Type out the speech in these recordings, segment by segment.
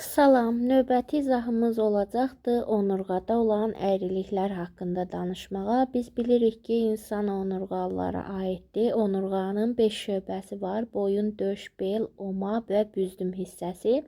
Salam, növbəti izahımız olacaqdı onurğada olan əyriliklər haqqında danışmağa. Biz bilirik ki, insan onurğalara aiddir. Onurğanın 5 şöbəsi var: boyun, döş, bel, oma və büzdüm hissəsi.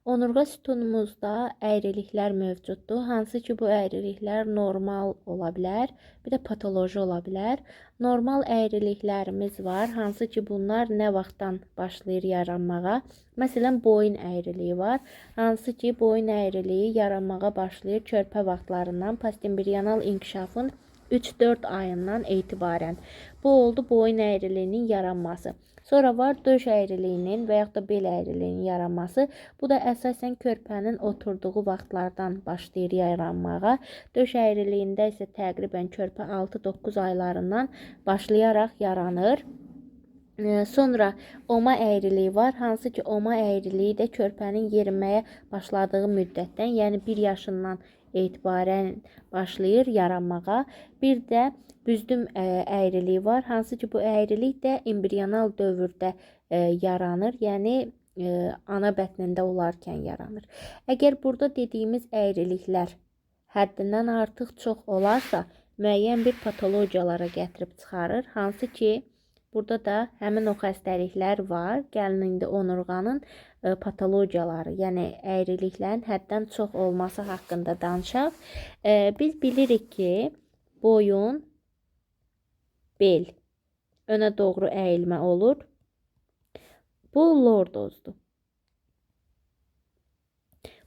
Onurğa sütunumuzda əyriliklər mövcuddur. Hansı ki, bu əyriliklər normal ola bilər, bir də patoloji ola bilər. Normal əyriliklərimiz var, hansı ki, bunlar nə vaxtdan başlayır yaranmağa? Məsələn, boyun əyriliyi var. Hansı ki, boyun əyriliyi yaranmağa başlayır körpə vaxtlarından, postembrional inkişafın 3-4 ayından etibarən. Bu oldu boyun əyriliyinin yaranması. Sonra var döş əyriliyinin və yaxud da bel əyriliyinin yaranması. Bu da əsasən körpənin oturduğu vaxtlardan başlayır yaranmağa. Döş əyriliyində isə təqribən körpə 6-9 aylarından başlayaraq yaranır. Sonra oma əyriliyi var. Hansı ki, oma əyriliyi də körpənin yeriməyə başladığı müddətdən, yəni 1 yaşından etibarən başlayır yaranmağa. Bir də büzdüm əyriliyi var. Hansı ki, bu əyrilik də embrional dövrdə yaranır. Yəni ana bətnində olarkən yaranır. Əgər burada dediyimiz əyriliklər həddindən artıq çox olarsa, müəyyən bir patologiyalara gətirib çıxarır. Hansı ki, burada da həmin o xəstəliklər var. Gəlin indi onurğanın patologiyaları, yəni əyriliklərin həddən çox olması haqqında danışaq. Biz bilirik ki, boyun, bel önə doğru əyilmə olur. Bu lordozdur.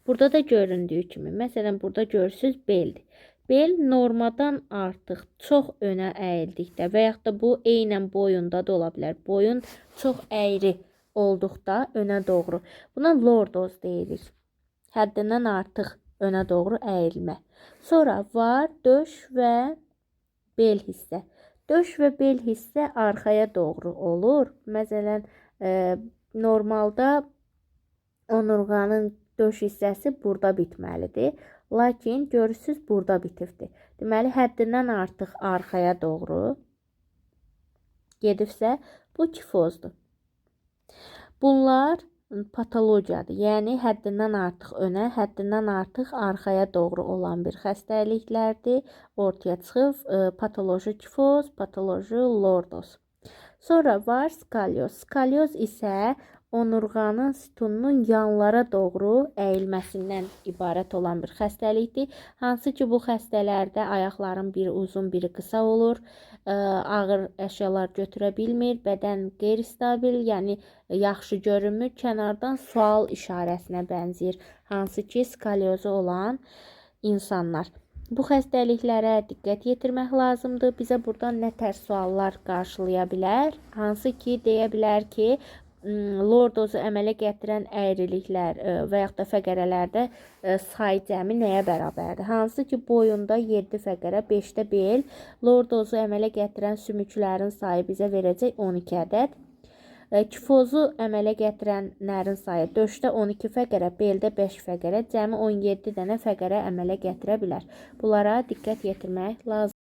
Burada da göründüyü kimi, məsələn, burada görürsüz beldir. Bel normadan artıq çox önə əyildikdə və yaxud da bu eynən boyunda da ola bilər. Boyun çox əyri olduqda önə doğru. Buna lordoz deyirik. Həddindən artıq önə doğru əyilmə. Sonra var döş və bel hissə. Döş və bel hissə arxaya doğru olur. Məsələn, normalda onurğanın döş hissəsi burada bitməlidir. Lakin görürsüz burada bitibdir. Deməli, həddindən artıq arxaya doğru gedibsə, bu kifozdur. Bunlar patologiyadır. Yəni həddindən artıq önə, həddindən artıq arxaya doğru olan bir xəstəliklərdir. Ortaya çıxıb patoloji kifoz, patoloji lordoz. Sonra var skalyoz. Skalyoz isə onurğanın sütununun yanlara doğru əyilməsindən ibarət olan bir xəstəlikdir. Hansı ki, bu xəstələrdə ayaqların biri uzun, biri qısa olur, ağır əşyalar götürə bilmir, bədən qeyri-stabil, yəni yaxşı görünmür, kənardan sual işarəsinə bənzəyir. Hansı ki, skalyozu olan insanlar. Bu xəstəliklərə diqqət yetirmək lazımdır. Bizə buradan nə tər suallar qarşılaya bilər? Hansı ki, deyə bilər ki, lordozu əmələ gətirən əyriliklər və yaxud da fəqərələrdə say cəmi nəyə bərabərdir? Hansı ki, boyunda 7 fəqərə, 5-də bel, lordozu əmələ gətirən sümüklərin sayı bizə verəcək 12 ədəd. Kifozu əmələ gətirənlərin sayı döşdə 12 fəqərə, beldə 5 fəqərə, cəmi 17 dənə fəqərə əmələ gətirə bilər. Bunlara diqqət yetirmək lazımdır.